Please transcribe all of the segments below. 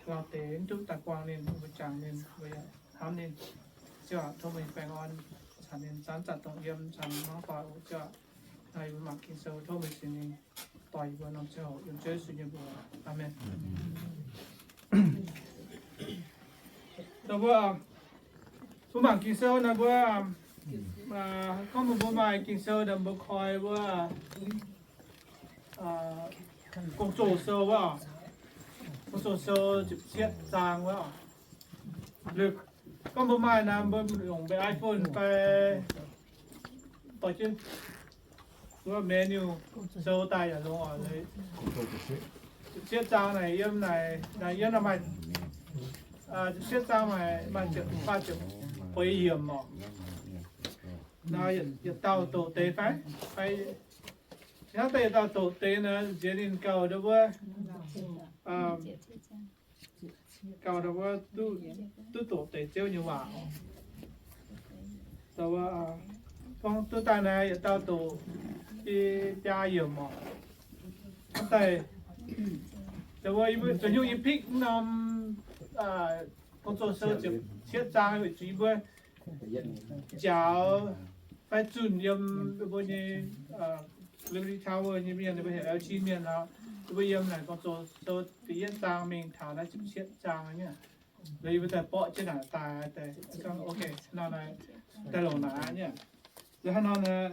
Lauh deix mv duqv daaih buangh ninh, mbuo jangx ninh, mbuo yaac hnamv ninh. Ziouv aac, tov meih baengh orn caux ninh zanc zanc dongh yiem caux hmuangv doic oc. Ziouv aac, naaiv yie mbuo mangc Ging-Sou, tov meih Singx Lingh dorh yie mbuo norm ziangh hoc, yiem Ziouv Yesu nyei mbuox. Aamen. Mbuo, mbuo mangc Ging-Sou naaiv mbuo, gorngv mbuo, mbuo maaih Ging-Sou naaiv mbuo koi wuov, Gong-Zoh Sou wuov, Gong-Zoh Sou ziepc cietv zaang wuov. Liuz gorngv mbuo maaih naaiv mbuo longc mbuo iPhone fai dorh jienv wuov menu sou daaih yaac longx oc. Ziepc cietv zaang naaic yiem naaic, naaic yiem naaic maaih, ziepc cietv zaang maaih, maaih ziepc, faah ziepc bueix yiemc oc. Naaiv yietc dauh doqc deix fai? Fai hnangv daaih yietc dauh doqc deix naaic nziex ninh gauh ndau wuov, gauh ndau wuov duqv doqc deix Ziouv nyei waac. Gorngv duqv daaih naaic yietc dauh doqc i biaa yiemc oc. Hnangv daaih, ndau wuov, zuqc nyungc yie pick norm Gong-Zoh Sou ziepc cietv zaang weic zuqc yie mbuo njaaux fai zunh yiem mbuo nyei Liberty Tower nyei mienh, ninh mbuo heuc L G mienh nor, ninh mbuo yiem naaic Gong-Zoh Sou da'yietv zaang mingh taux naaiv ziepc cietv zaang nyei. Liuz yie mbuo daaih borqv jienv naaic daaih, daaih, ok, nor naaic daaih longc naaic nyei. Liuz hnangv nor naaic,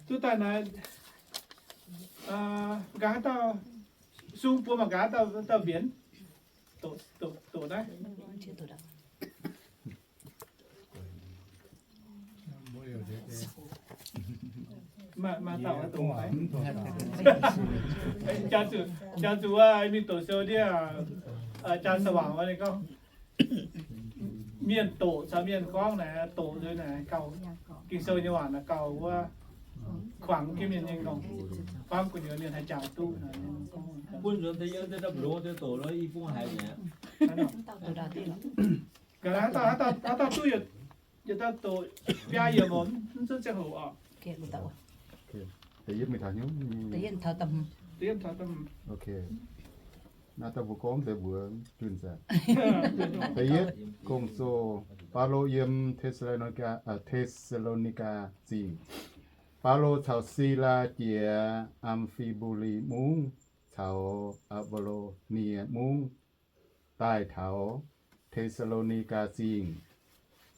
duqv daaih naaic, nqa'haav dauh, sung buo mangc gaax dauh, dauh mbienx doqc, doqc, doqc naaiv. Maaih, maaih dauh doqc naaiv. Jaa zuqc, jaa zuqc wuov mingh doqc sou ndiev, jaa sou waangc wuov ninh gorngv, mienh doqc caux mienh gorngv naaic, doqc nzunc naaic gauh, Ging-Sou nyei waac naaic gauh wuov, kuangx jienv mienh nyei ngongh, faam gu'nyuoz mienh haih jangx duqv. Bun nzuonx deix yiem deix dapv longx deix doqc nor, i bung haiz mi'aqv. Ga'naaiv dauh, haaix dauh duqv yietc dauh doqc biaa yiemc oc, mv zuqv ziangh hoc oc. Da'yietv mingh taux hnyouv, da'yietv taux da'hmz. Ok. Naaiv dauh mbuo gorngv deix mbuox junh zaeqc. Da'yietv Gong-Zoh, Baulo yiem Te^saa^lo^ni^gaa, Te^saa^lo^ni^gaa Zingh. Baulo caux Silaa jiex Am^fi^mbu^li Mungv caux Apollonia Mungv daaih taux Te^saa^lo^ni^gaa Zingh.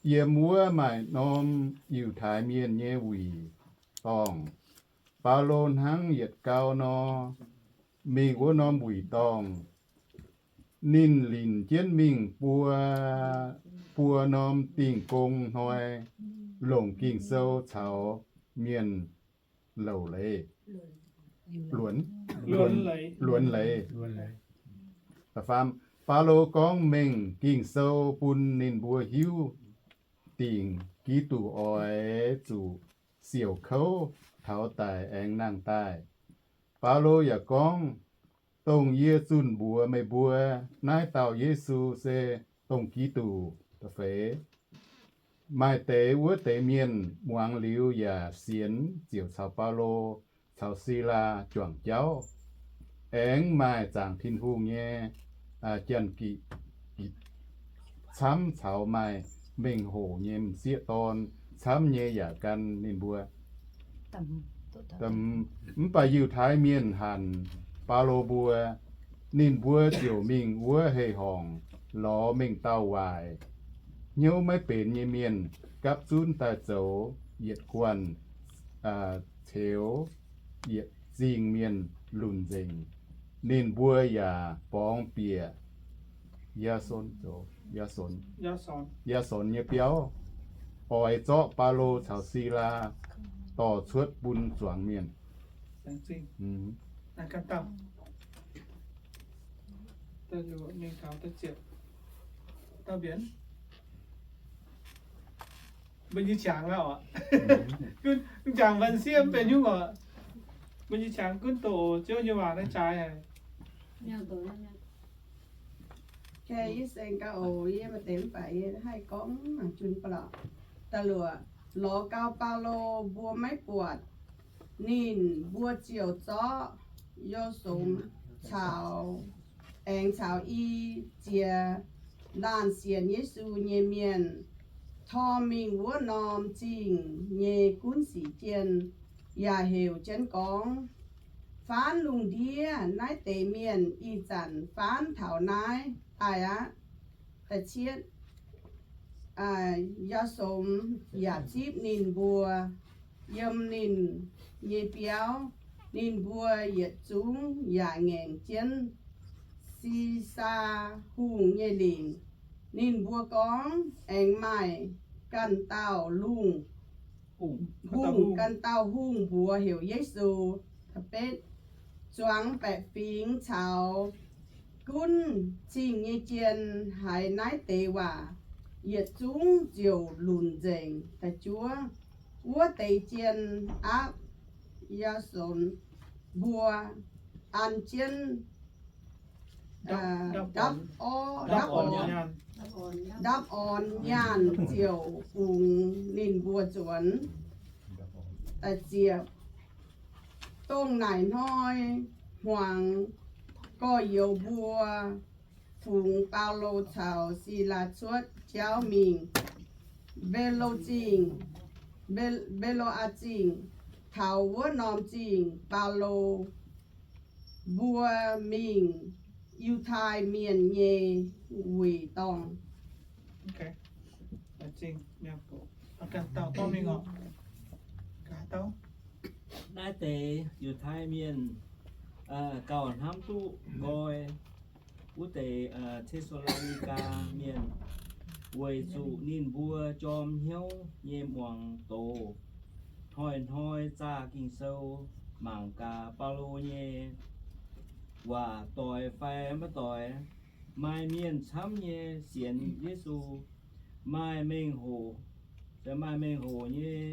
Yiem wuov maaih norm Yiutai Mienh nyei wuic dorngh. Baulo hnangv yietc gau nor, mingh wuov norm wuic dorngh. Ninh linc jienv mingh buo, buo norm Dingh Gong Hnoi, longc Ging-Sou caux mienh louc leiz, luonx, luonx leiz. Da'faam, Baulo gorngv mengh Ging-Sou bun ninh mbuo hiuv dingc Giduc oix zuqc siouc kouv taux daic aengx nangh daaih. Baulo yaac gorngv, dongh yie zunh mbuox meih mbuo, naaiv dauh Yesu se dongh Giduc. Da'feix, maaih deix wuov deix mienh muangx liuz yaac sienx, ziouc caux Baulo caux Silaa juangc jauv. Aengx maaih zaangc Tin-Hungh nyei, aa, janx-gitc, gitc camv caux maaih mengh hoc nyei m'sieqv dorn camv nyei yaac gan ninh mbuo. Mv baac Yiutai Mienh hanc Baulo mbuo, ninh mbuo ziouc mingh wuov hei-horngc lorz mengh dauh waaic, hnyouv maiv benx nyei mienh gapv zunv daaih zoux yietc guanh, aa, ceux yietc zingh mienh lunc nzengc. Ninh mbuo yaac borngz bieqc Yaa^son, Yaa^son, Yaa^son nyei biauv, oix zorqv Baulo caux Silaa dorh cuotv bun zuangx mienh. Mbuo nyei qangx aqv oc. Gunv jangx mbuo sieqv mv benx nyungc oc. Mbuo nyei qangx gunv doqc Ziouv nyei waac naaiv jaaix haic. Yie seng gauh oc, yie maaih deix mv baac yie haih gorngv mangc jun ba'laqc. Da'luoqc, lorz gau Baulo mbuo maiv buatc ninh, mbuo ziouc zorqv Yo^song caux aengx caux i ziex laanh sienx Yesu nyei mienh torm mingh wuov norm zingh nyei gunv sic jien, yaac heuc jienv gorngv, Faanv lungh ndiev naaiv deix mienh ih zanc faanv taux naaiv daaih aqv. Yaasonx yaac zipv ninh mbuo yiem ninh nyei biauv. Ninh mbuo yietc zungv yaac ngaengc jienv Sisaa Hungh nyei lingc. Ninh mbuo gorngv, Aengx maaih ganh dauh lungh hungh, ganh dauh hungh mbuox heuc Yesu, zuangx baeqc fingx caux gunv zingh nyei jien haiz naaiv deix waac, yietc zungv ziouc lunc nzengc. Da'juov, wuov deix jien aapv Yaasonx mbuo an jienv ndapv orn, ndapv orn nyaanh ziouc fungx ninh mbuo nzuonx. Da'ziepc, dongh naaic hnoi hmuangx, gorx-youz mbuo fungx Baulo caux Silaa cuotv jauv mingh Mbe^lo Zingh, Mbe^lo^aa Zingh. Taux wuov norm zingh Baulo mbuo mingh Yiutai Mienh nyei wuic dorngh. Naaiv deix Yiutai Mienh gauh hnamv duqv nqoi wuov deix Te^saa^lo^ni^gaa Mienh, weic zuqc ninh mbuo jorm hnyouv nyei muangx doz, hnoi-hnoi zaah Ging-Sou mangc gaax Baulo nyei waac doix fai maiv doix. Maaih mienh camv nyei sienx Yesu, maaih mengh hoc, maaih mengh hoc nyei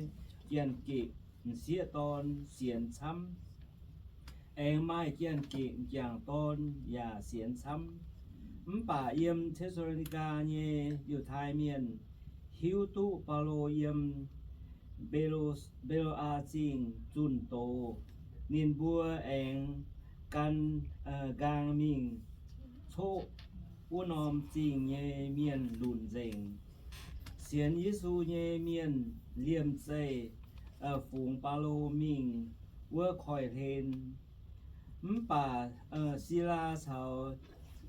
janx-geqv m'sieqv dorn sienx camv. Aengx maaih janx-geqv m'jangc dorn yaac sienx camv. Mv baac yiem Te^saa^lo^ni^gaa nyei Yiutai Mienh hiuv duqv Baulo yiem Mbe^lo^aa Zingh zunh doz. Ninh mbuo aengx gan nqaang mingh coqv wuov norm zingh nyei mienh lunc nzengc. Sienx Yesu nyei mienh liemh zeih fungx Baulo mingh wuov koiv-hlen. Mv baac Silaa caux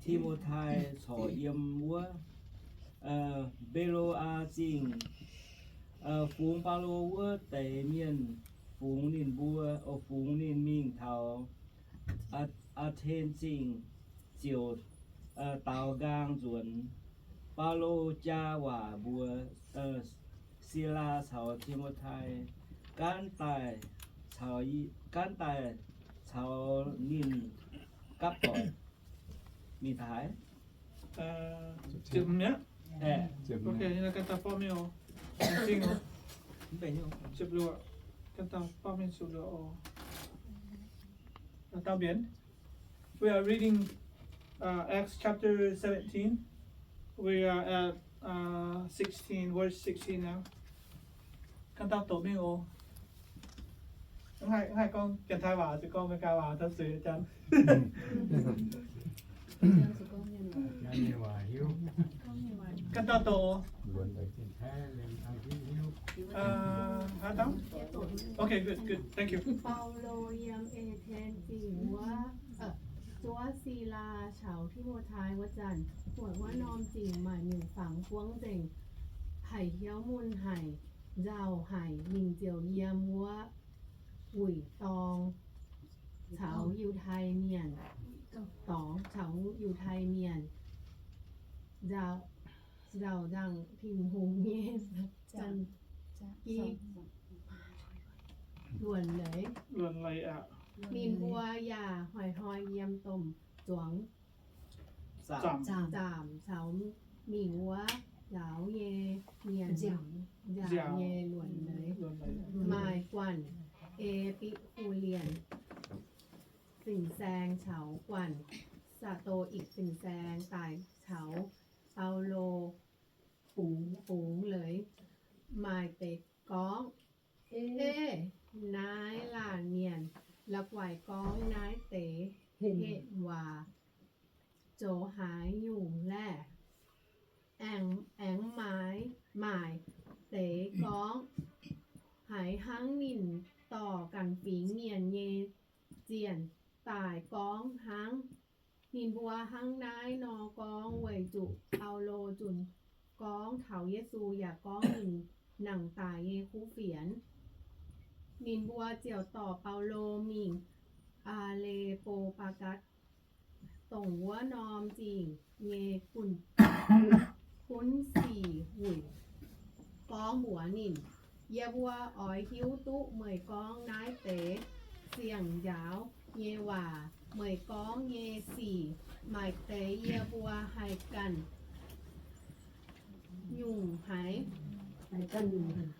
Ti^mo^tai corc yiem wuov Mbe^lo^aa Zingh. Fungx Baulo wuov deix mienh fungx ninh mbuo, fungx ninh mingh taux Aa^ten Zingh ziouc daaux nqaang nzuonx. Baulo jaa waac mbuox Silaa caux Ti^mo^tai, gaanv daaih caux, gaanv daaih caux ninh gapv doic mingh taux haaix? We are reading uh, Acts chapter seventeen. We are at uh, sixteen, verse sixteen now. Ganh dauh doqc mingh oc. Mv haih gorngv Janx-Taiv waac, zuqc gorngv Meigaa waac, tov zuiz aqv. Ganh dauh doqc. Okay, good, good. Thank you. Baulo yiem Aa^ten Zingh wuov, zuov Silaa caux Ti^mo^tai wuov zanc, buatc wuov norm zingh maaih nyungc fangx buangv nzengc, haic hnyouv mun haic, nzauh haic. Ninh ziouc yiem wuov wuic dorngh caux Yiutai Mienh, dorngx caux Yiutai Mienh nzauh nzangc Tin-Hungh nyei gitv luonc leiz. Ninh mbuo yaac hnoi-hnoi yiem domh zuangx zaamc caux mingh wuov nzaaux nyei mienh nzangc nyei luonc leiz. Maaih guanh ei Biqv^hu^lienh fin-saeng caux guanh Saa^ndo^ikc fin-saeng daaih caux Baulo fungx leiz. Maaih deix gorngv, Ei, naaiv laanh mienh la'guaih gorngv naaiv deix henh waac. zoux haaix nyungc laeh? Aengx, aengx maaic, maaic deix gorngv, haiz hnangv ninh dorh ganh fingx mienh nyei zienh daaih gorngv hnangv. Ninh mbuo hnangv naaiv nor gorngv weic zuqc Baulo zunc gorngv taux Yesu yaac gorngv ninh nangc daic nyei kuv fienx. Ninh mbuo ziouc dorh Baulo mingh Aa^le^mbo^paa^gatc, dongh wuov norm zingh nyei gunv, gunv sic wuic, gorngv mbuox ninh, Yie mbuo oix hiuv duqv meih gorngv naaiv deix siang-njaaux nyei waac. Meih gorngv nyei sic maaih deix yie mbuo haih ganh nyungc haiz,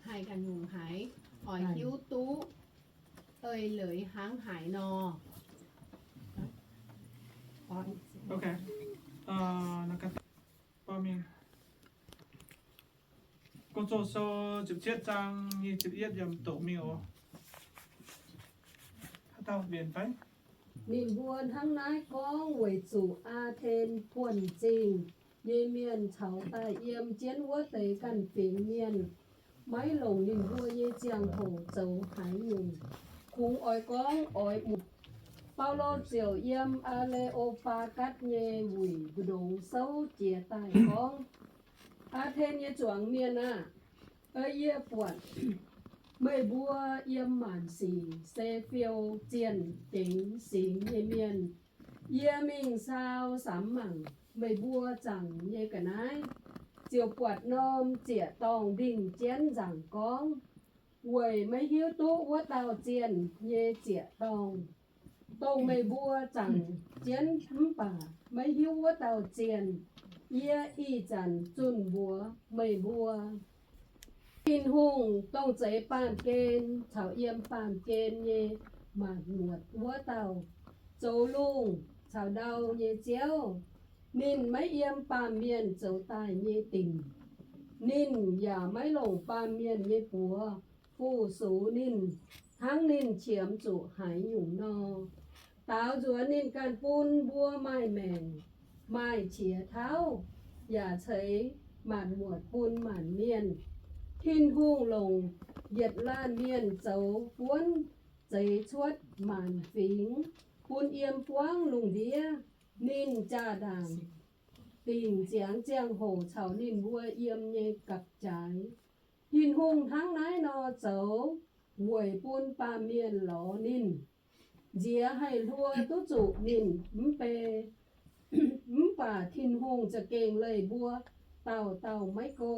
haih ganh nyungc haiz, oix hiuv duqv eix leiz hnangv haaix nor. Gong-Zoh Sou ziepc cietv zaang nyic ziepc yietv yiemc doqc mingh oc. Haaix dauh mbienc fai? Ninh mbuo hnangv naaiv gorngv weic zuqc Aa^ten Buonv-Zingh nyei mienh caux daaih yiem jienv wuov deix ganh fingx mienh maiv longc ninh mbuo nyei ziangh hoc zoux haaix nyungc, kungx oix gorngv oix muc. Baulo ziouc yiem Aa^le^o^paa^gatc nyei wuic ndongx souv jiez daaih gorngv, Aa^ten nyei zuangx mienh aah! Yie buatc meih mbuo yiem maanc sic se fiou zienh dengx singx nyei mienh. Yie mingh saau samx mangc meih mbuo zaangc nyei ga'naaiv, ziouc buatc norm ziec-dorngh ndingh jienv nzaangc gorngv, weic maiv hiuv duqv wuov dauh zienh nyei ziec-dorngh. Dongh meih mbuo zaangc jienv mv baac maiv hiuv wuov dauh zienh, yie ih zanc zunh mbuox meih mbuo, Tin-Hungh dongh zeix baamh gen caux yiem baamh gen nyei maanc muotc wuov dauh, zoux lungh caux ndau nyei Ziouv. Ninh maiv yiem baamh mienh zoux daaih nyei dinc. Ninh yaac maiv longc baamh mienh nyei buoz fu-sux ninh, hnangv ninh qiemx zuqc haaix nyungc nor. Daaux nzuonx ninh ganh bun mbuo maaih maengc, maaih qiex tauv, yaac ceix maanc muotc bun maanc mienh. Tin-Hungh longc yietc laanh mienh zoux buonv zeix cuotv maanc fingx, bun yiem buangv lungh ndiev. Ninh jaa-ndaangc dingc ziangx ziangh hoc caux ninh mbuo yiem nyei ga'jaaix. Tin-Hungh hnangv naaiv nor zoux weic bun baamh mienh lorz ninh, nziex haih hluo duqv zuqc ninh mv bei. Mv baac Tin-Hungh za'gengh leih mbuo dauh dauh maiv go.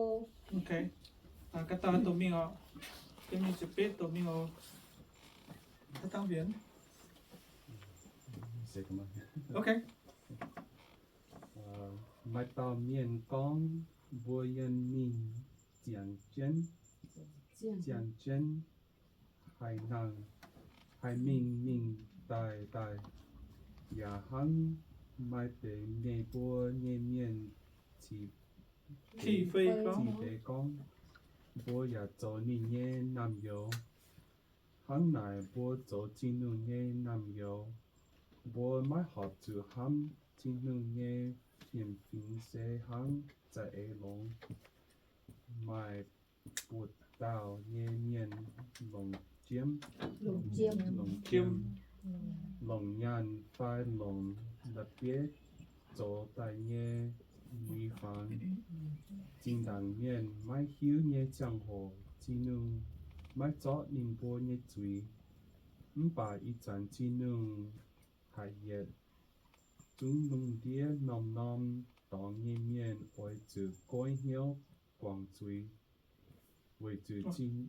Maaih dauh mienh gorngv, mbuo yiem mingh ziangh jienv, ziangh jienv, haih nangh, haih mingh mingh daaih daaih, yaac hnangv maaih deix ninh mbuo nyei mienh cih fei gorngv, mbuo yaac zoux ninh nyei naamh youz. Hnangv naaic mbuo zoux Tin-Hungh nyei naamh youz, mbuo maiv horpc zuqc hnamv Tin-Hungh nyei fiem-fingx se hnangv za'eix longx. Maaih buoz-dauh nyei mienh longc jiem, longc jiem, longc nyaanh fai longc la'bieiv zoux daaih nyei muiz-fangx. Zinh ndaangc mienh maiv hiuv nyei ziangh hoc Tin-Hungh maiv zorqv ninh mbuo nyei zuiz. Mv baac ih zanc Tin-Hungh haic yietc zungv lungh ndiev norm-norm dorngx nyei mienh oix zuqc goiv hnyouv guangc zuiz, weic zuqc Tin-Hungh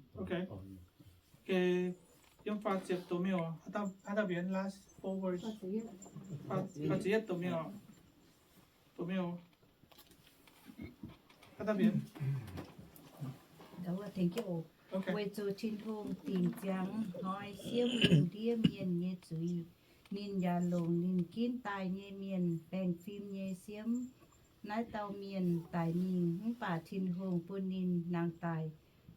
Weic zuqc Tin-Hungh dingc ziangx hnoi siemv lungh ndiev mienh nyei zuiz, ninh yaac longc ninh ginv daaih nyei mienh baengh fim nyei siemv. Naaiv dauh mienh daic mingh, mv baac Tin-Hungh bun ninh nangh daic,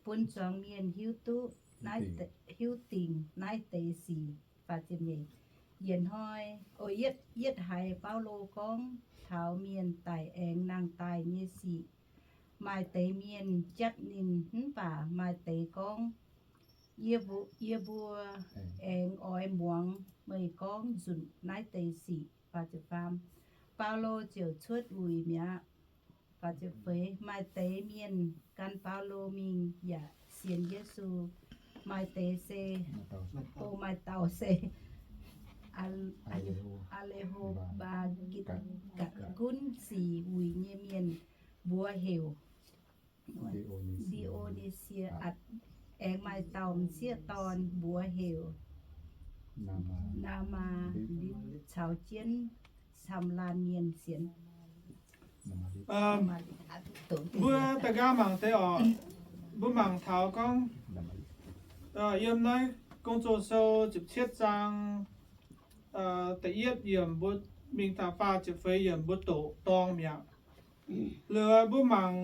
bun zuangx mienh hiuv duqv, hiuv dingc naaiv deix sic. Yietc hnoi, o, yietv, yietv haiz Baulo gorngv taux mienh daic aengx nangh daaih nyei sic, maaih deix mienh jatv ninh, mv baac maaih deix gorngv, Yie mbuo, yie mbuo aengx oix muangx meih gorngv nzunc naaiv deix sic. Baulo ziouc cuotv wuic mi'aqv. Maaih deix mienh gan Baulo mingh yaac sienx Yesu. Maaih deix se, o, maaih dauh se Aa^le^ho^mbaa^gatc gunv sic wuic nyei mienh, mbuox heuc Ndi^o^ni^sie atc. Aengx maaih dauh m'sieqv dorn mbuox heuc Naa^maa, ninh caux jienv camv-laanh mienh sienx. Mbuo da'nqaang mangc deix oc. Mbuo mangc taux gorngv, yiem naaiv Gong-Zoh Sou ziepc cietv zaang da'yietv yiemc mbuo mingh taux faah ziepc feix yiemc mbuo doqc dorngx mi'aqv. Liuz mbuo mangc,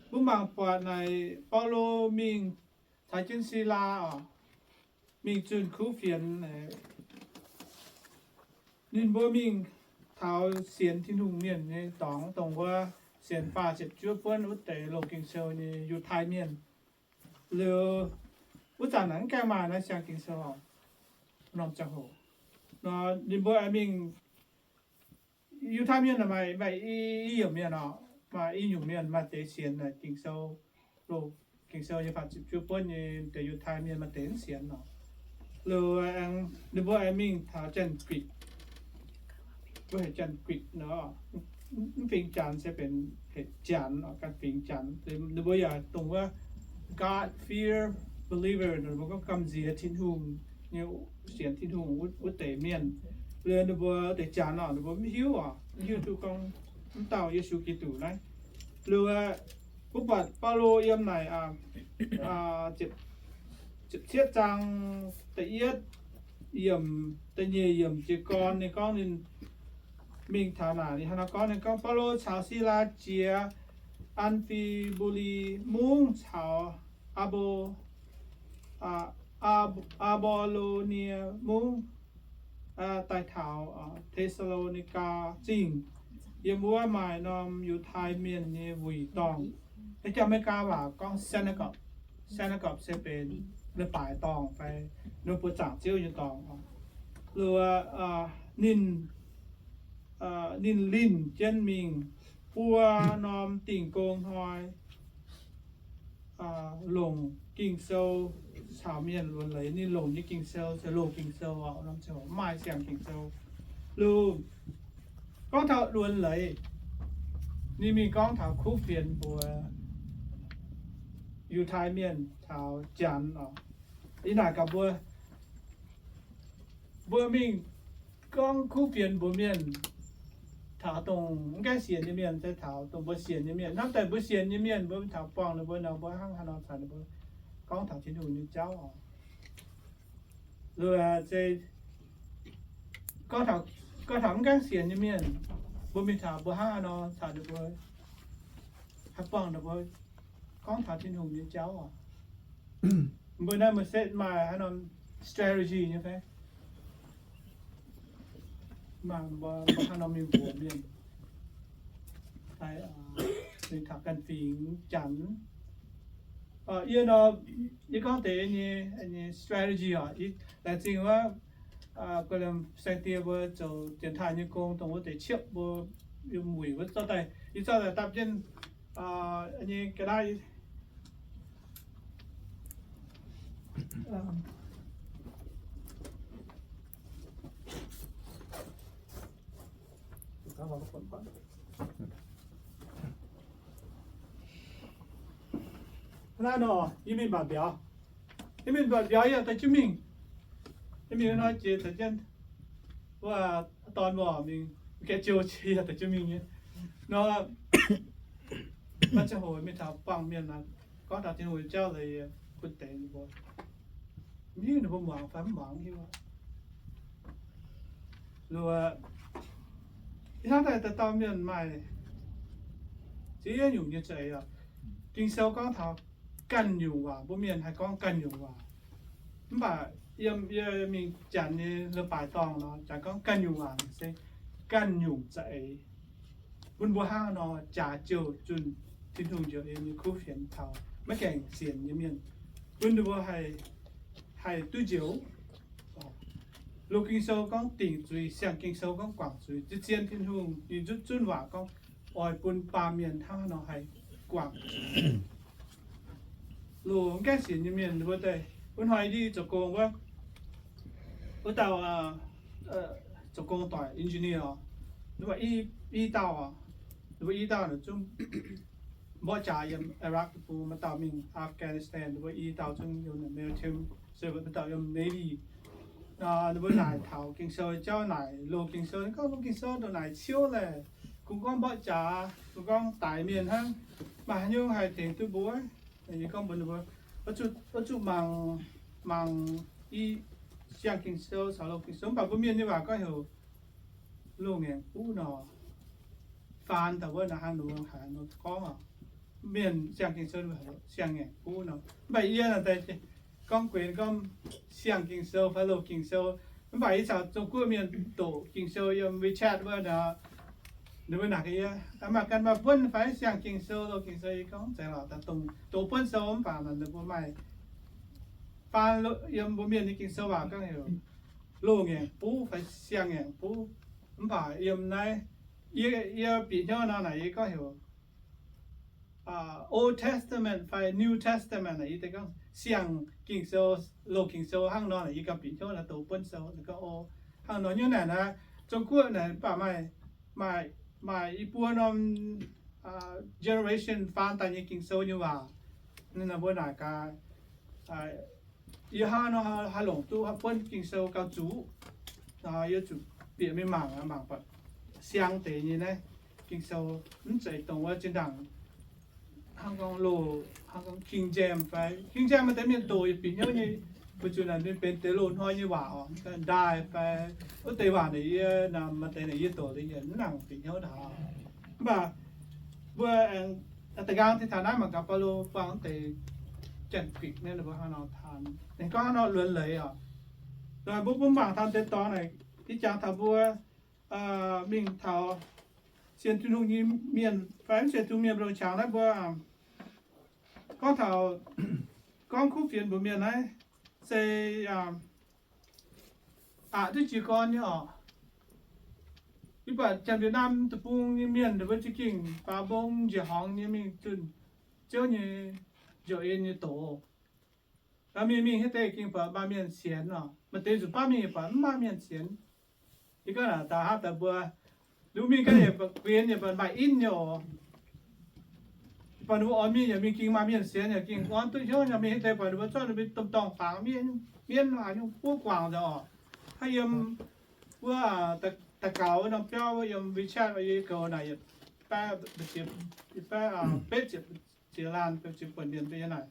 mbuo mangc buatc naaic Baulo mingh caux jienv Silaa oc, mingh zunh kuv fienx. Ninh mbuo mingh taux sienx Tin-Hungh mienh nyei dorngx, dongh wuov sienx faah ziepc juov buonv wuov deix loz Ging-Sou nyei Yiutai Mienh. Liuz wuov zanc naaic mv gaengh maaih naaiv siang Ging-Sou oc. Norm ziangh hoc nor ninh mbuo aengx mingh Yiutai Mienh maaih, maaih i, i yiemc mienh oc, maaih i nyungc mienh maaih deix sienx naaic Ging-Sou, loz Ging-Sou nyei faah ziepc juov buonv nyei deix Yiutai Mienh maaih deix mv sienx oc. Liuz aengx ninh mbuo aengx mingh taux Janx-Guitc, mbuo heuc Janx-Guitc nor, mv fingx Janx se benx heuc Janx oc, ganh fingx Janx. Ninh mbuo yaac dongh wuov God-fear believer, ninh mbuo gorngv gamh nziex Tin-Hungh nyei, sienx Tin-Hungh wuov, wuov deix mienh. Liuz ninh mbuo deix Janx oc, ninh mbuo mv hiuv oc, mv hiuv duqv gorngv mv dauh Yesu Giduc naaiv. Liuz mbuo buatc Baulo yiem naaic ziepc cietv zaang da'yietv yiemc, da'nyeic yiemc jiez gorn ninh gorngv ninh mingh taux naaic, ninh hnangv naaiv gorngv, ninh gorngv, Baulo caux Silaa jiex Am^fi^mbu^li Mungv caux Aa^mbo, Aa^mbo^lo^nie Mungv daaih taux Te^saa^lo^ni^gaa Zingh. Yiem wuov maaih norm Yiutai Mienh nyei wuic dorngh. Naaiv jaax Meigaa waac gorngv synagogue. Synagogue se benx leiz-baaix dorngh fai ninh buoz zaangc Ziouv nyei dorngh. Liuz ninh, ninh linh jienv mingh buo norm dingh gong hnoi, longc Ging-Sou caux mienh luonx leiz. Ninh longc nyei Ging-Sou se loz Ging-Sou oc, mv maaih siang Ging-Sou. Liuz gorngv taux luonx leiz, ninh mingh gorngv taux kuv fienx mbuox Yiutai Mienh caux Janx oc. Ih naaic gaax mbuo, mbuo mingh gorngv kuv fienx mbuox mienh, taux dongh mv gaengh sienx nyei mienh, se taux dongh mbuo sienx nyei mienh. Hnamv daaih mbuo sienx nyei mienh, mbuo mingh taux buangh ninh mbuo nor, mbuo hnangv haaix nor caux ninh mbuo gorngv taux Tin-Hungh nyei jauv oc. Liuz se gorngv taux, gorngv taux mv gaengh sienx nyei mienh, mbuo mingh taux mbuo hnangv haaix nor caux ninh mbuo, haih buangh ninh mbuo gorngv taux Tin-Hungh nyei jauv oc. Mbuo naaiv maaih setv maaih haaix norm strategy nyei fai? Maaih mbuo, mbuo haaix norm mingh mbuox mienh fai mingh taux ganh fingx Janx? Yie nor, yie gorngv deix nyei, nyei strategy oc. Laengz zingh wuov Guaih Lamh Saeng Die mbuo zoux dienx taaih nyei gong, dongh wuov deix ciepv mbuo yiem wuic wuov zorqv daaih, yie zorqv daaih dapv jienv nyei ga'naaiv. Naaiv nor, yie mingh mbatc mbiauz. Yie mingh mbatc mbiauz, yie daaih jienv mingh. Yie mingh hnoi jiex daaih jienv, wuov dorn mbuo mingh, gaeqv jiou qiex, yie daaih jienv mingh nyei. Nor, maaih ziangh hoc mingh taux buangh mienh gorngv taux Tin-Hungh nyei jauv, bun deix ninh mbuo, mv hiuv ninh mbuo muangx fai mv muangx, mv hiuv. Liuz, ih hnangv naaic dauh dauh mienh maaih ziex nyungc nyei za'eix oc. Ging-Sou gorngv taux ganh nyungc waac, mbuo mienh haih gorngv ganh nyungc waac. Mv baac yiem, yie mingh janx nyei leiz-baaix dorngh nor, janx gorngv ganh nyungc waac se ganh nyungc za'eix. Bun mbuo hnangv nor jaax jouh zunh Tin-Hungh njoux en nyei kuv fienx taux maiv gaengh sienx nyei mienh, bun ninh mbuo haih, haih duqv njoux. Loz-Ging-Sou gorngv dingc zuiz, siang-Ging-Sou gorngv guangc zuiz. Zien-zien Tin-Hungh ninh zunv zunv waac gorngv oix bun baamh mienh hnangv nor haih guangc zuiz. Loz-gaengh sienx nyei mienh mbuo daaih, wuov hnoi ndie zoux gong wuov, wuov dauh zoux gong doic engineer, ninh mbuo i dauh, ninh mbuo i dauh zungv mborqv jaax yiem Iraq deic-bung, maaih dauh mingh Afghanistan, ninh mbuo i dauh zungv yiem military, maaih dauh yiem Navy. Ninh mbuo naaic taux Ging-Sou jauv, naaic loz Ging-Sou, gorngv loz Ging-Sou ndongc naaic ciouv leh, kungx gorngv mborqv jaax, kungx gorngv daix mienh hnangv, maaih haaix nyungc haih tengx duqv mbuo? Yie gorngv mbuox ninh mbuo, oix zuqc mangc, mangc i siang Ging-Sou caux loz Ging-Sou, mv baac mbuo mienh nyei waac gorngv heuc loz-ngaengc buv nor. Faan daaih wuov naaic hnangv nor haiz nor gorngv oc, mienh siang Ging-Sou siang-ngaengc buv nor. Mv baac yie naaic daaih gorngv guenx gorngv siang Ging-Sou fai loz Ging-Sou. Mv baac yie caux Zong-Guoqv mienh doqc Ging-Sou yiem WeChat wuov nor, ninh mbuo naaic yie, maaih ganh maaih buonv fai siang Ging-Sou, loz Ging-Sou? Yie gorngv, Zeiz lorqc, daaih dongh doqc buonv sou mv baac ninh mbuo maaih faan yiem mbuo mienh nyei Ging-Sou waac gorngv heuc loz-ngaengc buv fai siang-ngaengc buv. Mv baac yiem naaiv yie, yie bieqc hnyouv nor naaic yie gorngv heuc Old Testament fai New Testament naaic, yie deix gorngv siang Ging-Sou, loz Ging-Sou hnangv nor naaic, yie gauh bieqc hnyouv naaic doqc buonv sou naaic gorngv o, hnangv nor nyungc naaic naaic, Zong-Guoqv naaic mv baac maaih, maaih, maaih i buo norm generation faan daaih nyei Ging-Sou nyei waac. Ninh mbuo naaic gaax, yie hnangv nor haih longc duqv buonv Ging-Sou gauh zuqc. Yie zuqc bieqc mingh mangc, mangc buatc siang deix nyei naaiv Ging-Sou, mv zeiz dongh wuov zinh ndaangc hnangv gorngv loz, hnangv gorngv King James fai King James maaih deix mienh doqc yietc bieqc hnyouv nyei, weic zuqc naaic ninh benx deix loz-hnoi nyei waac oc, ndaaih fai wuov deix waac naaic yie, maaih deix naaic yie doqc liuz yie mv nangc bieqc hnyouv ndau. Mv baac mbuo aengx da'nqaang taux naaiv mangc gaax Baulo buangh deix Janx-Guiqc nyei, ninh mbuo hnangv nor taan, ninh gorngv hnangv nor luonx leiz oc. Mbuo, mbuo mangc taux deix dorngx naaic, ih jangx taux mbuo mingh taux sienx Tin-Hungh nyei mienh fai mv sienx Tin-Hungh mienh mbuo longc qangx naaiv mbuo gorngv taux, gorngv kuv fienx mbuox mienh naaiv se aqc duqv jiez gorn nyei oc. Mv baac Janx-Vietnam deic-bung nyei mienh ninh mbuo za'gengh faaux mbong njiec horngz nyei mingh zunh Ziouv nyei njoux en nyei doz. Mingh mingh haaix deix gengh buatc maaih mienh sienx oc. Maaih deix nzunc baav mingh yaac buatc mv maaih mienh sienx. Yie gorngv naaic daaih hnangv daaih mbuo, ninh mbuo mingh ganh yaac buatc guenx yaac buatc maaih in nyei oc. Buatc ninh mbuo oix mingh yaac mingh gengh maaih mienh sienx yaac gengh orn duqv hnyouv nyei. Mingh haaix deix buatc ninh mbuo zorqv ninh mbuo domh dorngh fangx mienv, mienv haaix nyungc buov guangc nzengc oc. Hnangv yiem wuov da'gaux wuov norm biauv wuov yiem WeChat yie goux naaic yietc baeqv, yietc baeqv betv ziepc, ziepc laanh, ziepc buonc mienh mbuo yiem naaic.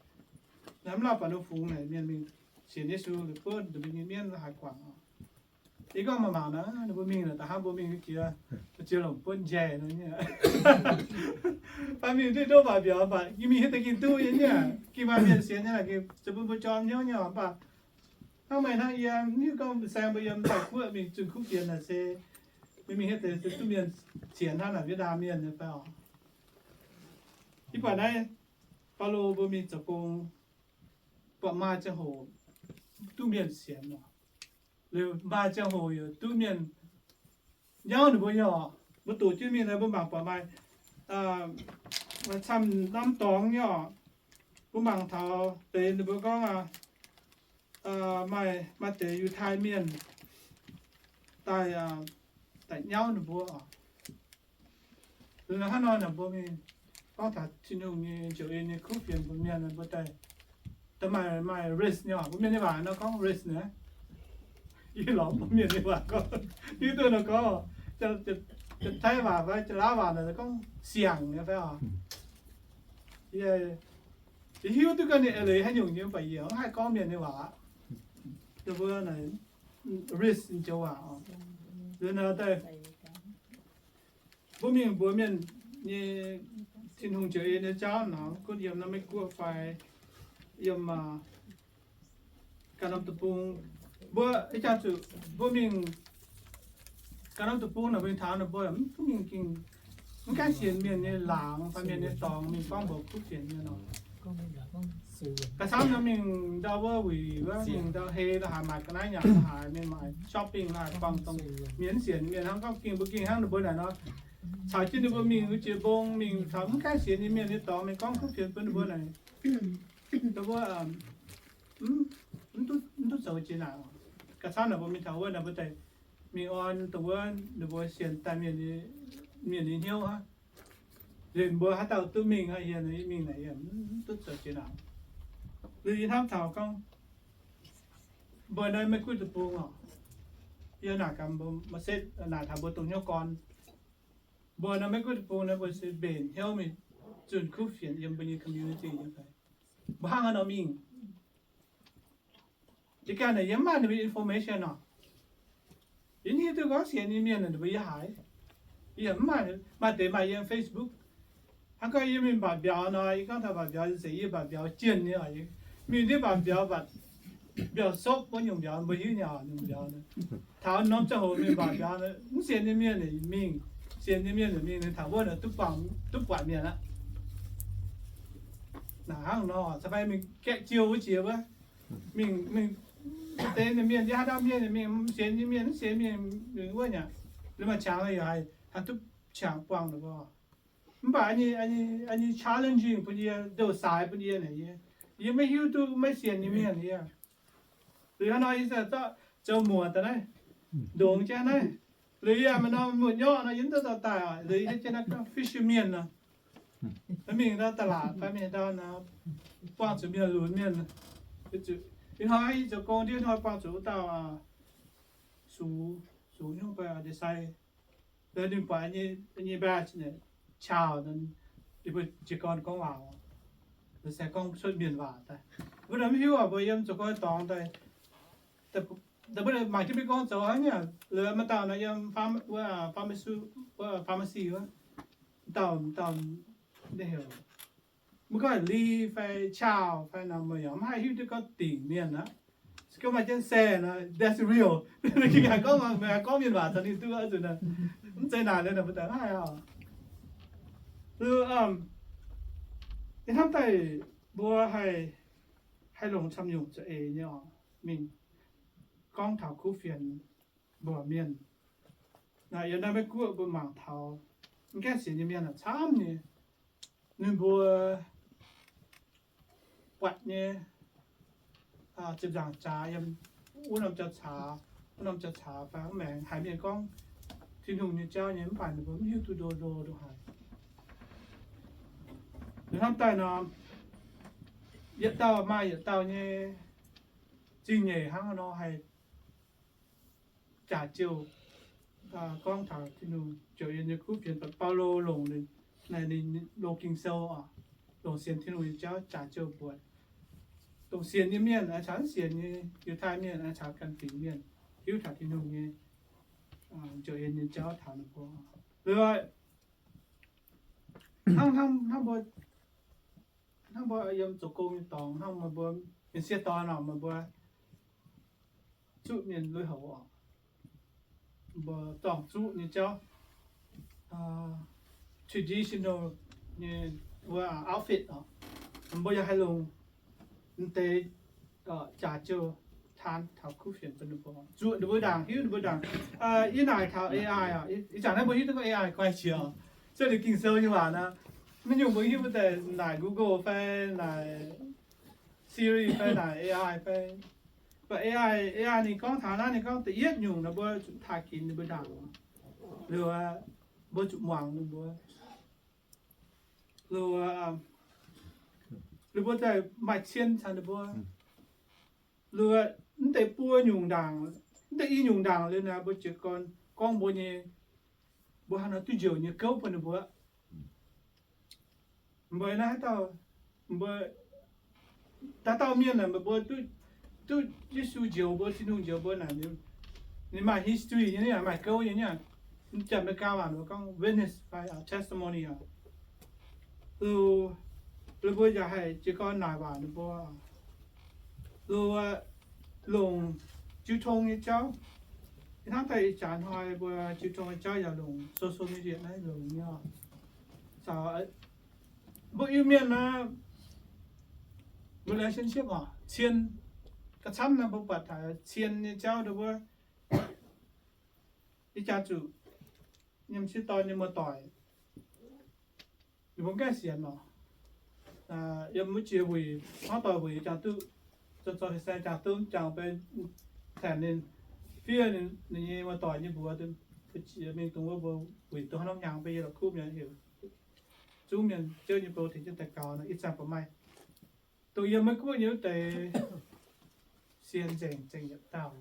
Naaiv mv lauh buatc ninh fungx naaic mienh mingh sienx Yesu liuz buov ninh mbuo nyei mienv haaix guangc oc. Yie gorngv mangc mangc naaic, ninh mbuo mingh naaic da'hnangv mbuo mingh jiex, jiex lomc buonv njaih nor nyei. Mv baac mingh duqv ndov mbac mbiauz mv baac yie mingh haaix deix gengh duqv nyei, gengh maaih mienh sienx nyei, gengh bun mbuo jorm hnyouv nyei oc. Mv baac hnangv meih hnangv yie, mv hiuv gorngv saeng mbuo yiem Zong-Guoqv mingh zunh kuv fienx naaic se mingh haaix deix se duqv mienh sienx hnangv naaic Vietnam mienh nyei fai oc. Ih buatc naaiv Baulo mbuo mingh zoux gong, buatc maaih ziangh hoc duqv mienh sienx oc. Liuz maaih ziangh hoc yaac duqv mienh nyauv ninh mbuo nyei oc. Mbuo doqc jienv mingh naaic mbuo mangc buatc maaih camv norm dorngx nyei oc. Mbuo mangc taux deix ninh mbuo gorngv maaih, maaih deix Yiutai Mienh daaih, daaih nyauv ninh mbuo oc. Hnangv nor naaic mbuo mingh gorngv taux Tin-Hungh nyei njoux en nyei kuv fienx mbuo mienh mbuo daaih, daaih maaih, maaih race nyei oc. Mbuo mienh nyei waac nor gorngv race naaic. Yie lorz mbuo mienh nyei waac gorngv, hiuv duqv nor gorngv, Janx-Taiv waac fai Janx-Laauv waac naaic gorngv siangx nyei fai oc. Yie hiuv duqv ganh ninh eix leiz haaix nyungc nyei, mv baac yie mv haih gorngv mienh nyei waac aqv. Mbuo naaic race joux waac oc. Liuz naaic daaih mbuo mingh mbuox mienh nyei Tin-Hungh njoux en nyei jauv nor, gunv yiem norm Meiv Guoqv fai yiem ganh norm deic-bung, Mbuo, jangx zuqc mbuo mingh ganh norm deic-bung naaic, mbuo mingh taux naaic, mbuo mv mingh ging, mv gaengh sienx mienh nyei laangz fai mienh nyei dorngx mingh gorngv mbuox kuv fienx nyei nor. Ga'samv nor mingh ndau wuov wuic wuov, mingh ndau hei la'haaix, maaih ga'naaiv nyanc la'haaix, mienh maaih shopping la'haaix, buangh dongh mienh mv sienx mienh hnangv, gorngv ging mbuo ging hnangv ninh mbuo naaic nor, caux jienv ninh mbuo mingh wuov jiex mbong, mingh taux mv gaengh sienx nyei mienh nyei dorngx mingh gorngv kuv fienx bun ninh mbuo naaic, mv duqv zoux jiex naaic. Ga'samv naaic mbuo mingh taux wuov naaic, mbuo daaih mingh orn dongh wuov ninh mbuo sienx daaih mienh nyei hnyouv aqv. Nzengc mbuo haaix dauh duqv mingh aqv, yie mingh naaic yie mv duqv zoux jiex naaic. Liuz yie hnamv taux gorngv, mbuo naaiv Meiv Guoqv deic-bung oc, yie naaic gaax mbuo, maiv setv naaic taux mbuo dongh hnyouv gorn. Mbuo naaiv Meiv Guoqv deic-bung naaiv mbuo se mbenc hnyouv mingh zunh kuv fienx yiem mbuo nyei community nyei fai? Mbuo hnangv haaix nor mingh? Yie ganh naaic yie mv maaih ninh mbuo information oc. Yie hiuv duqv gorngv sienx nyei mienh ninh mbuo yie haiz, yie mv maaih, maaih deix maaih yiem Facebook. Hnangv gorngv yie mingh mbatc mbiauz nor, yie gorngv taux mbatc mbiauz nzengc, yie mbatc mbiauz jienh nyei oc. Mingh ndiev mbatc mbiauz, mbatc mbiauz sopv wuov nyungc mbiauz, mbuo hiuv nyei oc, nyungc mbiauz. Taux norm ziangh hoc mingh mbatc mbiauz, mv sienx nyei mienh mingh, sienx nyei mienh mingh, taux wuov duqv buatc, duqv buatc mienh aqv. Naaic hnangv nor, caux fai mingh gaeqv jiou wuov jiex wuov, mingh, mingh deix nyei mienh, yie haaix dauh mienh mingh, mv sienx nyei mienh, mv sienx mienh mingh wuov nyei, liuz maaih qangx yaac haih, haih duqv qangx buangh ninh mbuo. Mv baac nyei, nyei challenging bun yie, ndoh saaix bun yie naaic, yie, yie maiv hiuv duqv maiv sienx nyei mienh yie. Liuz hnangv nor yie zoux muoc daaih naaiv, ndongx jienv naaiv. Liuz yie maaih norm muoc-nyorqv nor, yie mv duqv dorh daaih oc. Liuz yie jienv naaiv gorngv fisherman nor, mingh ndau da'laatc fai mingh ndau nor, buangh zuqc mienh lunx mienh. Ih hnoi yie zoux gong ndiev hnoi buangh zuqc wuov dauh sux, sux nyungc fai ndie-sai, ninh buatc nyei batch naaic, qauh, ninh mbuo jiez gorn gorngv waac, se gorngv cuotv mienh waac daaih. Mbuo mv hiuv oc, mbuo yiem zoux gong dorngx daaih, mbuo mangc jienv mbuo gong zoux hnangv nyei. Liuz maaih dauh nor yiem pharmacy, pharmacy wuov, dauh, dauh, heuc mbuo gorngv li fai qauh fai nor, meih yaac mv haih hiuv duqv gorngv dingc mienh aqv. Se gorngv maaih jienv saeh nor, that's real. Ninh gengh haiz gorngv, meih haiz gorngv mienh waac caux ninh duqv nzunc, mv zeiz naaic liuz naaic mbuo daaih mv haih oc. Liuz, ih hnamv daaih mbuo haih, haih longc camv nyungc za'eix nyei oc, mingh gorngv taux kuv fienx mbuox mienh. Naaic yiem naaiv Meiv Guoqv mbuo mangc taux mv gaengh sienx nyei mienh camv nyei, ninh mbuo buatc nyei ziepc nzaangc jaax yiem wuov norm jauv-caax, wuov norm jauv-caax fai wuov maengx haiz mienh gorngv Tin-Hungh nyei jauv nyei, mv baac ninh mbuo mv hiuv duqv ndo ndo ndongc haaix. Liuz hnamv daaih nor, yietc dauh maaih yietc dauh nyei zingh nyeic hnangv nor haih jaax-jouh gorngv taux Tin-Hungh ziouc yiem nyei kuv fienx. Baulo longc ninh, naaic ninh loz Ging-Sou oc, longc sienx Tin-Hungh nyei jauv jaax-jouh mbuox dongh sienx nyei mienh, caux mv sienx nyei, Yiutai Mienh caux ganh fingx mienh, hiuv taux Tin-Hungh nyei ziouc yiem nyei jauv taux ninh mbuo. Liuz hnangv, hnangv mbuo, hnangv mbuo yiem zoux gong nyei dorngx, hnangv meih mbuo mienh sieqv dorn oc, meih mbuo zuqv mienh lui-houx oc, mbuo dorngc zuqv nyei jauv, traditional nyei outfit oc, mbuo yaac haih longc m'deix jaax-jouh taan taux kuv fienx bun ninh mbuo, zuqc ninh mbuo ndaangc, hiuv ninh mbuo ndaangc. Yie naaic taux A I oc, ih zanc naaiv mbuo hiuv duqv gorngv A I guai qiex oc, cuotv liuz Ging-Sou nyei waac nor, maiv nyungc mbuo hiuv mbuo daaih naaic Google fai naaic Siri fai naaic A I fai, mv baac A I, A I ninh gorngv taux naaiv, ninh gorngv da'yietv nyungc nor mbuo zuqc taaih ginx ninh mbuo ndaangc, liuz mbuo zuqc muangx ninh mbuo, liuz, liuz mbuo daaih maaih cien caux ninh mbuo, liuz mv deix buo nyungc ndaangc, mv deix i nyungc ndaangc liuz naaic mbuo jiez gorn gorngv mbuo nyei, mbuo haaix nor duqv njoux nyei gouv bun ninh mbuo. Mbuo naaiv haaix dauh, mbuo dauh dauh mienh naaic, meih mbuo duqv, duqv Yesu njoux mbuo, Tin-Hungh njoux mbuo naaic, ninh maaih history nyei, ninh maaih gouv nyei, janx-Meigaa waac mbuo gorngv witness fai testimony oc. Liuz, liuz mbuo yaac haih jiez gorn naaic waac ninh mbuo, liuz longc jiu tong nyei jauv. Ih hnangv daaih ih jaax hnoi mbuo jiu tong nyei jauv yaac longc social media naaiv longc nyei oc. Caux mbuo Iu-Mienh naaiv relationship oc, cien, gauh camv naaiv mbuo buatc taux cien nyei jauv ndau wuov, ih jaax zuqc nyei m'sieqv dorn nyei muoz-doic, ninh mbuo mv gaengh sienx oc. Yiem wuov jiex wuic, hnangv doic wuic jangx duqv, zoux zoux hec sai jangx duqv, jangx bei taenx ninh, fiev ninh nyei muoz-doic nyei mbuox, mingh dongh wuov mbuo wuic dongh hnangv norm hnyangx bei yie la'kuqv mienh heuc zungv mienh Ziouv nyei bou tengx jienv daux gaux nor, ih zanc buatc maaih dongh yiem Meiv Guoqv nyei wuov deix sienx nzengc, zengc yietc dauh.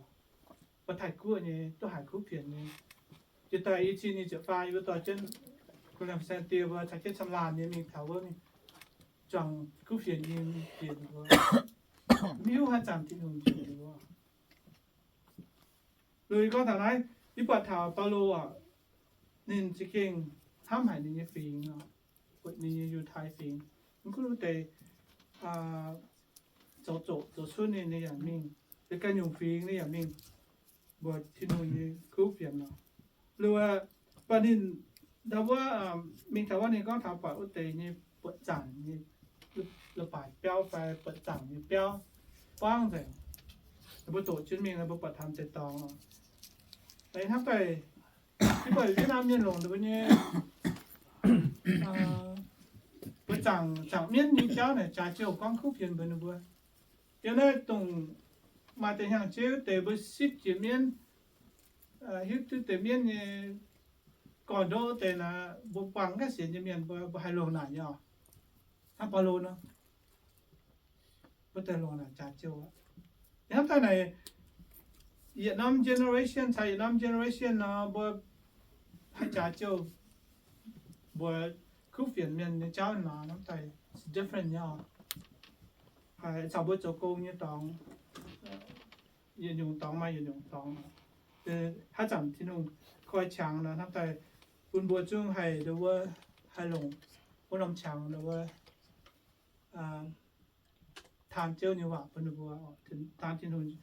Mbuo Taiv Guoqv nyei duqv haiz kuv fienx nyei. Jiex daaih i cin nyei ziepc faam yie mbuo dorh jienv Kuv Lamh Saeng Die mbuo caux jienv camv laanh nyei mingh taux wuov mingh juangc kuv fienx nyei mingh bieqc ninh mbuo, mv hiuv haaix zanc Tin-Hungh njoux ninh mbuo. Liuz yie gorngv taux naaiv, yie buatc taux Baulo oc, ninh za'gengh hnamv haic ninh nyei fingx, buatc ninh nyei Yiutai fingx, mv gunv wuov deix zoux zoqc zoux cunv ninh, ninh yaac mingh, deix ganh nyungc fingx ninh yaac mingh mbuox Tin-Hungh nyei kuv fienx nor. Liuz, mv baac ninh ndau wuov mingh taux wuov ninh gorngv taux buatc wuov deix nyei buoqc zaangc nyei leiz-baaix biauv fai buoqc zaangc nyei biauv buangv nzengc. Mbuo doqc jienv mingh, mbuo buatc taux deix dorngx. Hnamv daaih, yie buatc Việt Nam mienh longc ninh mbuo nyei buoqc zaangc, zaangc mienv nyei jauv naaic jaax jouh gorngv kuv fienx mbuox ninh mbuo. Yiem naaiv dongh maaih deix hnyangx-jeiv deix mbuo sipv jiex mienv, hiuv duqv deix mienv nyei gorn-ndoqv deix naaic, mbuo buangh gaav sienx nyei mienh mbuo, mbuo haih longc naaic nyei oc. Hnangv Baulo nor, mbuo daaih longc naaic jaax jouh aqv. Hnamv daaih naaic, yietc norm generation caux yietc norm generation nor, mbuo haih jaax jouh mbuox kuv fienx mienh nyei jauv nor, hnamv daaih different nyei oc. Caux mbuo zoux gong nyei dorngx, yietc nyungc dorngx maaih yietc nyungc dorngx. Haaix zanc Tin-Hungh koi qangx nor, hnamv daaih bun mbuo zungv haih ndau wuov haih longc wuov norm qangx ndau wuov taan Ziouv nyei waac bun ninh mbuo, taan Tin-Hungh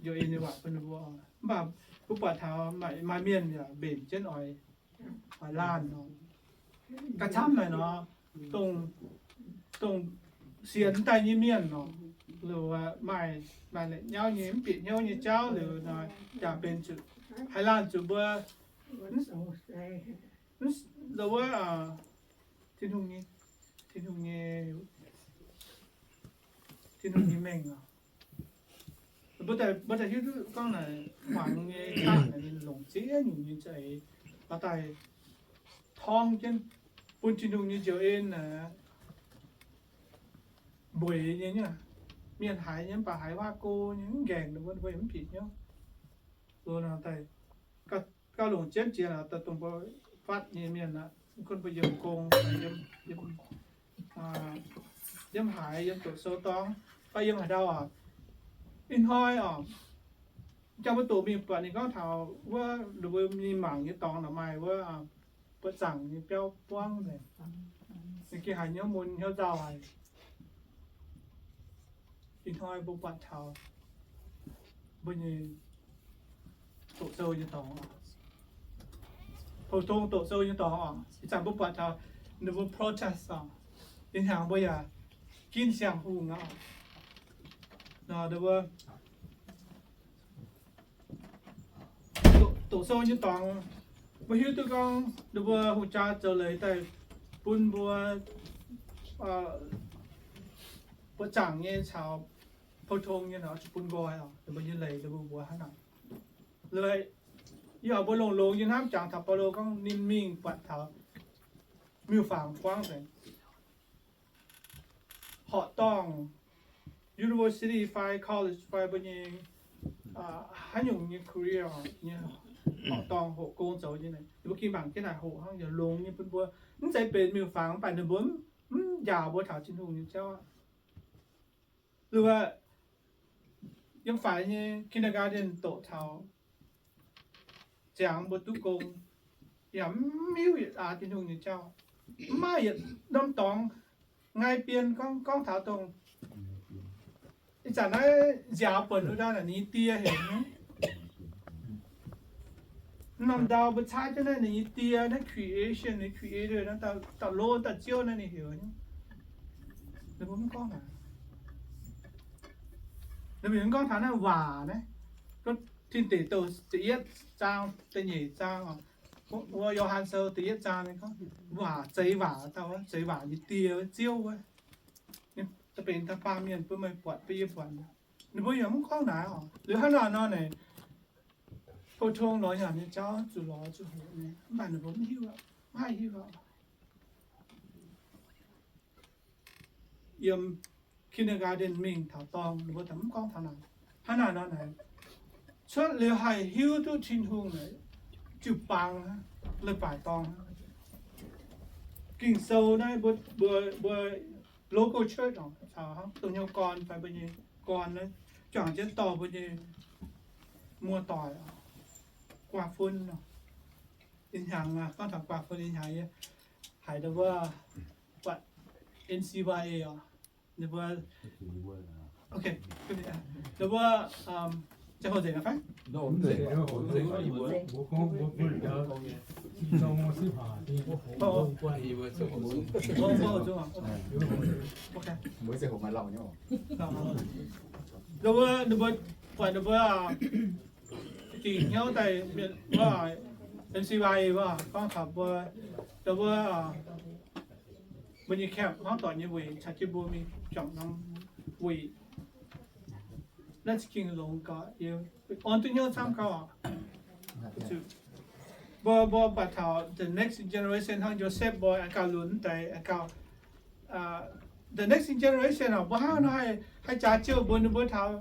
njoux en nyei waac bun ninh mbuo. Mv baac mbuo buatc taux maaih mienh yaac mbenc jienv oix, oix laanh nor. Gauh camv naaic nor, dongh, dongh sienx daaih nyei mienh nor, liuz maaih, maaih la'nyauv nyei mv bieqc hnyouv nyei jauv liuz nor, yaac benx zuqc haih laanh zuqc mbuo ndau wuov Tin-Hungh nyei, Tin-Hungh nyei, Tin-Hungh nyei mengh oc. Mbuo daaih, mbuo daaih hiuv duqv gorngv naaic hmuangx nyei qaqv naaic ninh longc ziex nyungc nyei za'eix, mbuo daaih torngv jienv bun Tin-Hungh nyei njoux en naaic mbueiz nyei, mienh haiz nyei mv baac haiz waac go nyei mv nqaengc ninh mbuo, ninh mbuo yaac mv bieqc hnyouv. Loz-hnoi daaih gauh longc jienv jiex daaih dongh mbuo fatv nyei mienh aqv, mv gunv mbuo yiem gong, yiem, yiem haaix, yiem doqc sou dorngx, fai yiem haaix ndau aqv. Ih hnoi oc, jangx mbuo doqc mingh buatc ninh gorngv taux wuov ninh mbuo nyei mangc nyei dorngx naaic maaih wuov buoqc zaangc nyei biauv buangv nzengc. Ninh gengh haiz hnyouv mun hnyouv nzauh haic. Ih hnoi mbuo buatc taux mbuo nyei doqc sou nyei dorngx, pou-tong doqc sou nyei dorngx oc. Ih zanc mbuo buatc taux ninh mbuo protest oc. Ih hnyangx mbuo yaac ginv siang-hungh aqv. Nor ninh mbuo doqc sou nyei dorngx, mbuo hiuv duqv gorngv ninh mbuo hungh jaa zoux leiz daaih bun mbuo buoqc zaangc nyei caux pou-tong nyei nor zuqc bun nqoi oc. Ninh mbuo nyei leiz ninh mbuo mbuox hnangv naaic. Liuz, yie oix mbuo longx-longx nyei hnamv jangx taux Baulo gorngv ninh mingh buatc taux miuc-fangx buangv nzengc. Horqc dorngh university fai college fai mbuo nyei haaix nyungc nyei career nyei horqc dorngh hoqc gong zoux nyei, ninh mbuo gengh mangc jienv naaic hoqc hnangv, yaac longx nyei bun mbuo. Mv zeiz benx miuc-fangx mv baac ninh mbuo mv njaaux mbuo taux Tin-Hungh nyei jauv aqv. Liuz, yiem faix nyei kindergarten doqc taux ziangx mbuo duqv gong, yaac mv hiuv yietc aax Tin-Hungh nyei jauv. Mv maaih yietc norm dorngx nqaai bienh gorngv, gorngv taux dongh Ih zanc naaiv nziaaux buonc wuov dauh naaic ninh nyei die heuc nyei. Norm ndau mbuo caaiv jienv naaiv ninh nyei die, naaiv creation, ninh creator, naaiv dauh lov, dauh ziouv naaiv ninh heuc nyei. Ninh mbuo mv gorngv haaix, ninh mbuo mv gorngv taux naaiv waac naaiv. Tin Deic Douh da'yietv zaang, da'nyeic zaang, Yo^han Sou da'yietv zaang ninh gorngv, waac, zeix waac dauh, zeix waac nyei die, ziouv wuov. Da'benx da'baamh mienh bun meih buatc, bun yie buatc. Ninh mbuo yaac mv gorngv naaiv oc. Liuz hnangv naaic nor naaic, pou-tong lorz nyanc nyei jauv zuqc lorz zuqc hoqc nyei, mv baac ninh mbuo mv hiuv, mv haih hiuv. Yiem kindergarten mingh taux dorng, ninh mbuo mv gorngv taux naaic. Hnangv naaic nor naaic, cuotv liuz haih hiuv duqv Tin-Hungh naaic, jiu-baang, leiz-baaix dorng. Ging-Sou naaiv mbuo, mbuo, mbuo local church oc, caux hnangv dongh hnyouv gorn fai mbuo nyei gorn naaiv juangc jienv dorh mbuo nyei muoz-doic guaax fun. Ih hnyangx, gorngv taux guaax fun, ih hnyangx yie haiz ndau wuov buatc N C Y A oc, ninh mbuo, ok, ninh mbuo, ziangh hoc nzengc fai? Ndau wuov ninh mbuo buatc ninh mbuo dingc hnyouv daaih mienh wuov, M C Y wuov, gorngv taux mbuo, ndau wuov, mbuo nyei camp hnangv doic nyei weic caux jienv mbuo mingh juangc norm weic. Naaiv za'gengh longx gaax, yie orn duqv hnyouv camv gauh. Mbuo, mbuo buatc taux the next generation hnangv Joseph mbuo aengx gauh lunx deix aengx gauh the next generation oc, mbuo hnangv nor haih, haih jaax jouh mbuox ninh mbuo taux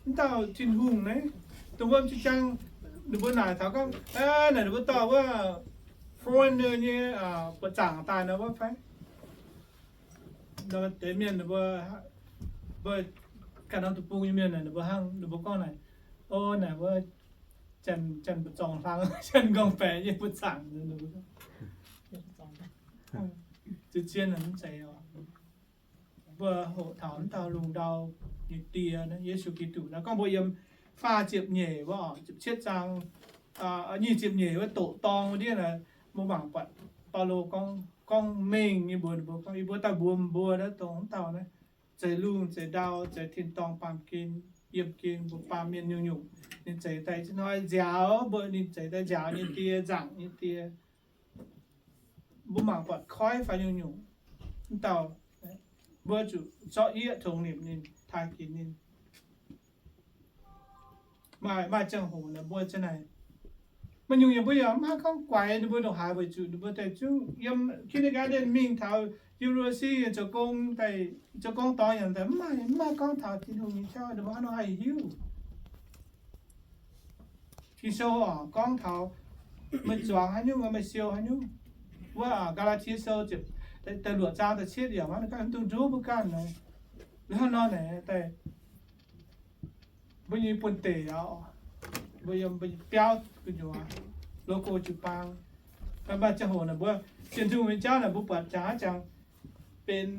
mv dauh Tin-Hungh naaiv, dongh wuov zinh jangv ninh mbuo naaic taux gorngv, naaic ninh mbuo dorh wuov foreigner nyei buoqc zaangc daaih nor wuov fai. Deix mienh ninh mbuo, mbuo ganh norm deic-bung nyei mienh naaic, ninh mbuo hnangv, ninh mbuo gorngv naaic, o, naaic wuov janx, janx mbu'zorng hlang, janx nqorngv-baeqc nyei mbuoqc zaangc. Zien mv zeiz oc. Mbuo hoqc taux mv dauh lungh ndau nyei die, Yesu Giduc. Naaiv gorngv mbuo yiem faah ziepc nyeic wuov, ziepc cietv zaang, nyic ziepc nyeic wuov doqc dorng wuov ndiev naaic, mbuo mangc buatc Baulo gorngv, gorngv mengh nyei mbuox ninh mbuo gorngv, yie mbuo daaih mbuox mbuo naaiv dongh mv dauh naaiv zeix lungh zeix ndau, zeix tin-dorngh baamh gen, yiem gen mbuo baamh mienh nyungc-nyungc. Ninh zeix daaih ih hnoi nziaaux mbuo, ninh zeix daaih nziaaux nyei die, nzaangc nyei die. Mbuo mangc buatc koiv fai nyungc-nyungc, mv dauh, mbuo zuqc zorqv yieqv tongx nimc ninh, taaih ginx ninh. Maaih, maaih ziangh hoc naaic mbuo za'naaic, maaih nyungc yaac mbuo yaac mv haih gorngv guaix ninh mbuo ndongc haaix weic zuqc ninh mbuo daaih zungv yiem kindergarten mingh taux university zoux gong daaih, zoux gong dorngx yaac daaih mv maaih, mv maaih gorngv taux Tin-Hungh nyei jauv, ninh mbuo hnangv nor haih hiuv. Ging-Sou oc, gorngv taux meih zuangx haaix nyungc, meih siou haaix nyungc. Wuov Gaa^laa^tie Sou ziepc, da'luoqc zaang da'cietv yaac gorngv mv dungx nduov mbuo ganh nor. Hnangv nor naaic daaih mbuo nyei buonv-deic aqv, mbuo yiem mbuo nyei biauv gu'nyuoz, local jiu-baang. Maaih ziangh hoc naaic mbuo sienx Tin-Hungh nyei jauv naaic mbuo buatc jangx haaix jangx benx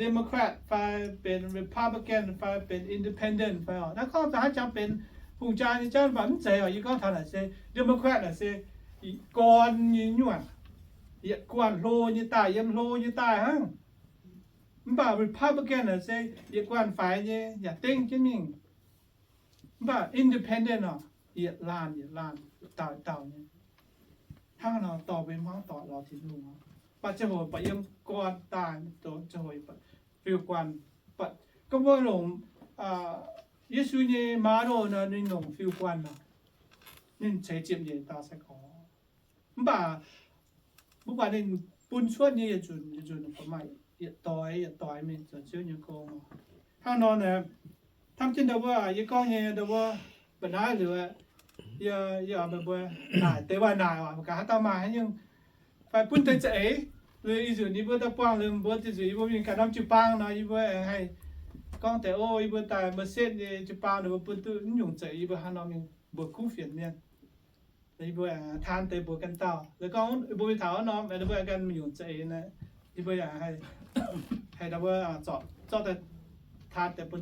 Democrat fai benx Republican fai benx Independent fai oc. Naaiv gorngv haaix jangx benx hungh jaa nyei jauv mv baac mv zeiz oc. Yie gorngv taux naaic se Democrat naaic se gorn nyei nyuonh, yietc guanh hlo nyei daaih, yiem hlo nyei daaih hnangv. Mv baac Republican naaic se yietc guanh faix nyei, yaac dengv jienv mingh. Mv baac Independent oc, yietc laanh yietc laanh, dauh dauh nyei. Hnangv nor dorh mbuo hmuangv doic lorz Tin-Hungh. Mv baac ziangh hoc baac yiem gorn daaih, ziangh hoc fiuv-guanh. Gorngv mbuo longc Yesu nyei motto nor, ninh longc fiuv-guanh oc. Ninh ceix ziepc nyeic dauh sai-gorx. Mv baac mbuo buatc ninh bun cuotv nyei yietc nzunc, yietc nzunc maaih yietc doix, yietc doix mingh zoux Ziouv nyei gong. Hnangv nor naaic, hnamv jienv ndau wuov yie gorngv nyei ndau wuov, mba'naaiv liuz, yie, yie oix meih mbuo naaic deix waac naaic oc, mangc gaax haaix dauh maaih haaix nyungc fai bun deix za'eix. Liuz ih nzunc yie mbuo daaih buangh liuz mbuo zinh nzunc yie mbuo mingh ganh norm jiu-baang nor, yie mbuo aengx haih gorngv deix, o, yie mbuo daaih message nyei jiu-baang ninh mbuo bun duqv nyungc za'eix, yie mbuo haaix nor mingh mbuox kuv fienx mienh. Yie mbuo aengx taan deix mbuox ganh dauh. Liuz gorngv mbuo mingh taux wuov norm, ninh mbuo aengx ganh mingh nyungc za'eix naaic, yie mbuo yaac haih, haih ndau wuov zorqv, zorqv daaih taan deix bun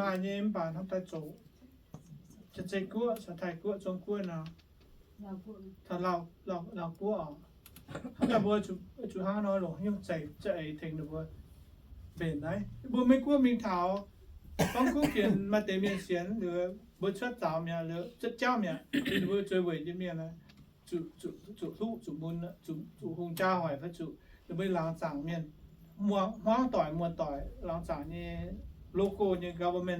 maaih nyei mv baac hnamv daaih zoux Jaav-Zei Guoqv caux Taiv Guoqv, Zong Guoqv nor, Laauv Guoqv oc. Hnangv naaic mbuo zuqc hnangv nor longc nyungc zeiv za'eix tengx ninh mbuo mbenc naaiv. Mbuo Meiv Guoqv mingh taux, gorngv kuv fienx maaih deix mienh sienx liuz, mbuo cuotv zaux mi'aqv, liuz cuotv jauv mi'aqv, ninh mbuo zueiz weic nyei mienh zuqc, zuqc hluqv, zuqc mun, zuqc hungh jaa hoic fai zuqc ninh mbuo laangz zaangc mienh, hmuangv doic muoz-doic laangz zaangc nyei local nyei government.